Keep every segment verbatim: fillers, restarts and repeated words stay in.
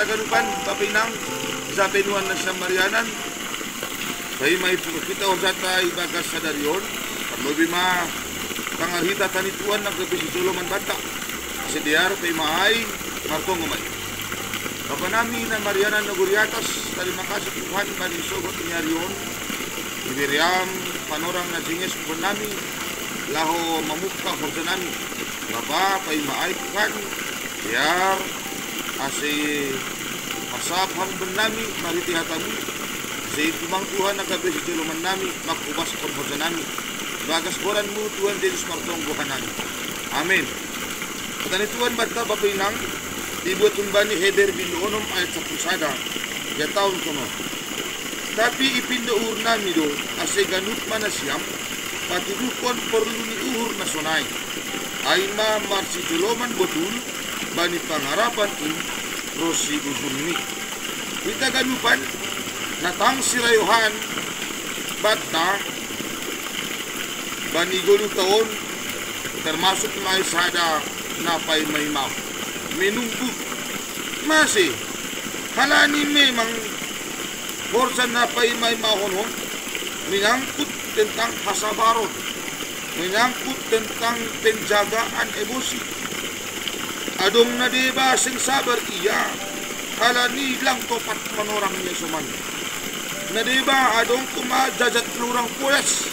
Haganupan, Bapa Inang, sa pinuan na sa Marianan, paima ipukita horjata ibagas sadari on, parlobi ma tangar hita tanituan na gabe sijoloman banta. Ase dear paima ai martonggo ma i. Bapa nami na Marianan nagori atas, tarima kasih Tuhan bani sogot ni ari on, ibere am panorang na jinges huban nami, laho mamungka horja nami. Bapa, paima ai Tuhan, dear, ase marsap ham huban nami marhite hatamu, ase tumang Tuhan na gabe sijoloman nami, mangkobaskon horja nami. Bagas goranmu Tuhan Jesus martonggo hanami. Amin. Tanituan banta Bapa Inang, ibuat humbani Heber bindu onom ayat sapuluh sada, ia taon kono. Tapi ipindo uhur nami do, ase ganup ma nasiam patuduhkon porlu ni uhur na sonai. Ai ma marsijoloman botul bani pangarapan in ronsi ujungni. Hita ganupan, na tang sirayohan banta bani goluhta on, termasuk ma i sada na paimaimahon. Menunggu. Mase, halani memang horja na paimaimahon on menyangkut tentang hasabaron, menyangkut tentang penjagaan emosi. Adong na deba seng sabar ia, halani lang topat manorang ni asoman. Na deba adong tuma jajat na hurang podas.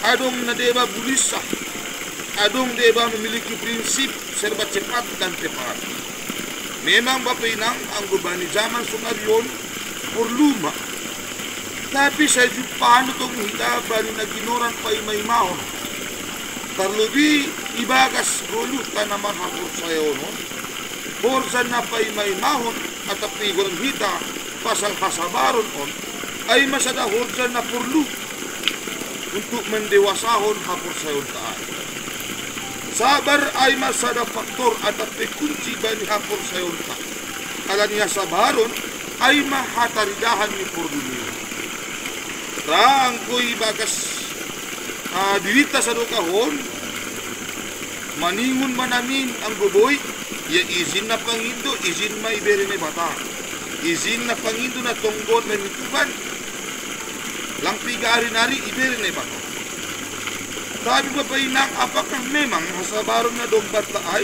Adong na deba bulinsah. Adong deba memiliki prinsip serba cepat dan tepat. Memang Bapa Inang, anggo bani jaman sonari on porlu ma. Tapi sai jumpahon do tong hita bani na ginoran paimaimahon. Tarlobi ibagas goluhta na marhaporsayaon on, horja na paimaimahon atap pe igoran hita pasal hasabaron on, ai ma sada horja na porlu untuk mendewasahon haporsayaonta ai. Sabar ai ma sada faktor atap pe kunci bani haporsayaonta. Alani hasabaron ai ma hataridahan ni porlu ni uhur. Ra anggo ibagas, ah, dirinta sadokah on, maningon ma namin anggo boi, ia izin na pangindo, izin ma ibere Naibata. Izin na pangindo na tonggon na ni Tuhan, lang piga ari nari ibere Naibata. Tapi Bapa Inang, apakah memang hasabaron na dong banta ai,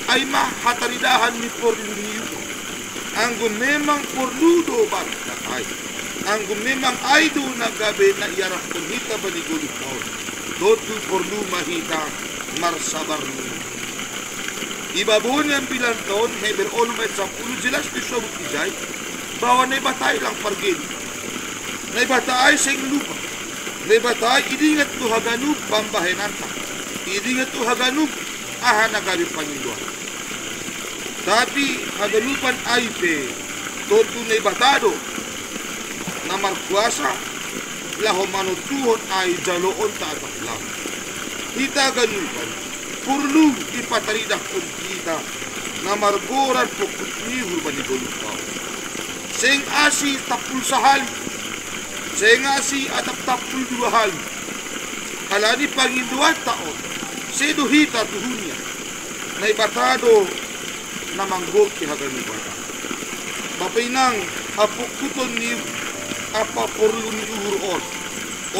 ai ma hataridahan ni porlu ni uhur? Anggo memang porlu do banta ai, anggo memang ai do na gabe na iarapkon hita bani goluhta on, tontu porlu ma hita marsabar ni uhur. Ibabo ni ambilanta on, Heber onom ayat sapuluh, jelas disobut ijai bahwa Naibata ai lang pargedi. Naibata ai seng lupa. Naibata ai idingat tu haganup pambahenanta. Idingat tu haganup aha na gabe pangindoan. Tapi haganupan ai pe tontu Naibata do na markuasa laho manontuhon ai jaloonta atap lam. Hita haganupan porlu ipataridahkon hita na margoran pongkut ni uhur bani goluhta on. Seng asi tampul sahali, seng asi atap tampul dua hali. Halani pangindoanta on sedo hita tu hunia. Naibata do na manggohi haganupan. Bapa Inang, hapongkuton ni uhur ampa porlu ni uhur on,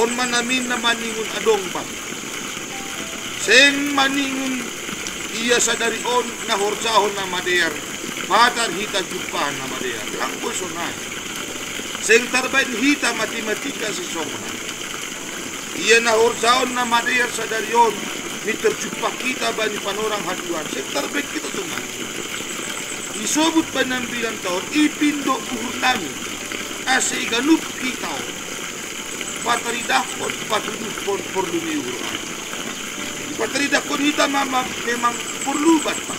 on ma namin na maningon adong banta. Seng maningon ia sadari on na horjahon na madear, patar hita jumpahon na madear. Lang boi sonai. Seng tarbahen hita matematika sisongon an. Ia na horjahon na madear sadari on, mintor jumpa hita bani panorang haduan, seng tarbahen hita songon an. Isobut bani ambilanta on, ipindo uhur nami, ase iganup hita on pataridahkon, patuduhkon porlu ni uhur an. Ipataridahkon hita ma, ma, memang porlu banta.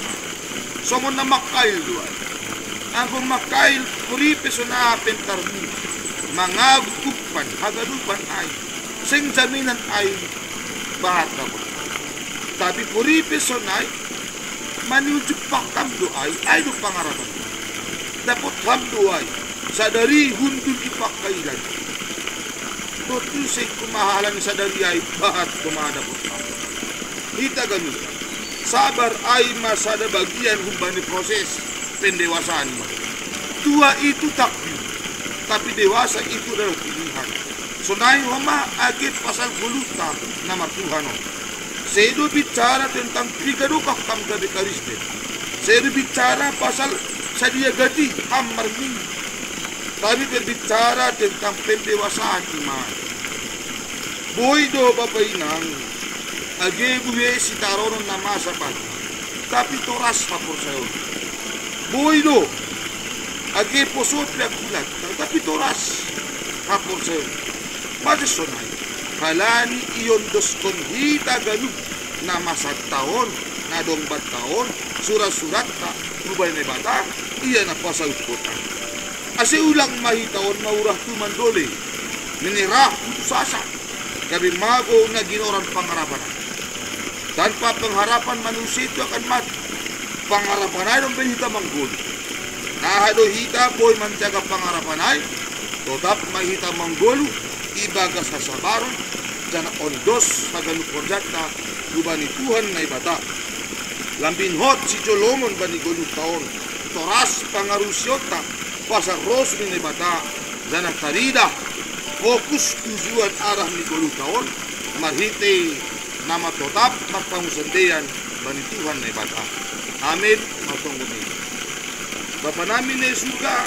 Songon na mangkail do ai. Anggo mangkail, puripe sonai pentarmu mangagu umpan haganupan ai, seng jaminan ai bahat dapot. Tapi puripe sonai, maningon jumpahon ham do ai, ai do pangarapan. Dapot ham do ai, sadari hundul i pangkailan. Tontu seng kumahalan sadari ai bahat do ma dapot ham. Hita ganup. Sabar ai ma sada bagian humbani proses. pendewasaan i ma. Tua itu takdir, tapi dewasa itu adalah pilihan. Sonai ho ma age pasal goluhta na martuhan on. Sai do bicara tentang piga dokah ham gabe Karisten. Sai do bicara pasal sadia gati ham marminggu. Tapi berbicara tentang pendewasaan iman. Boi do bapa inang, age bue sitaronon na masa banta, tapi toras haporsayaon. Boi do, age poso pe angkulanta, tapi toras haporsayaon. Mase sonai, halani iondoskon hita ganup na masanta on, na dongbanta on, surat-suratta, tu Naibata, ia na pasaut hita. Ase ulang ma hita on maurah tu mandole, menyerah putus asa, gabe mago na ginoran pangarapan. Tanpa pengharapan manusia itu akan mati. Pangarapan ai do umbahen hita manggoluh. Aha do hita boi manjaga pangarapan ai, totap ma hita manggoluh ibagas hasabaron, janah ondos haganup horjanta hubani Tuhan Naibata. Lambin hot sijolomon bani goluhta on, toras pangarusionta pasal rosuh ni Naibata, janah taridah fokus tujuan arah ni goluhta on marhitei na matotap marpangunsandean bani Tuhan Naibata. Amen. Martonggo ma hita. Bapa nami na i surga,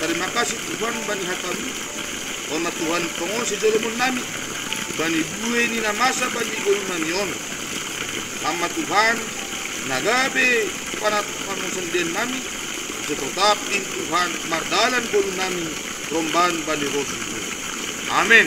tarima kasih Tuhan bani hata-Mu. On ma Tuhan tongon sijolomon nami bani bue ni na masa bani goluh nami on. Ham ma Tuhan na gabe panat pangunsandean nami, ase totap in Tuhan mardalan goluh nami romban bani rosuh-Mu. Amen.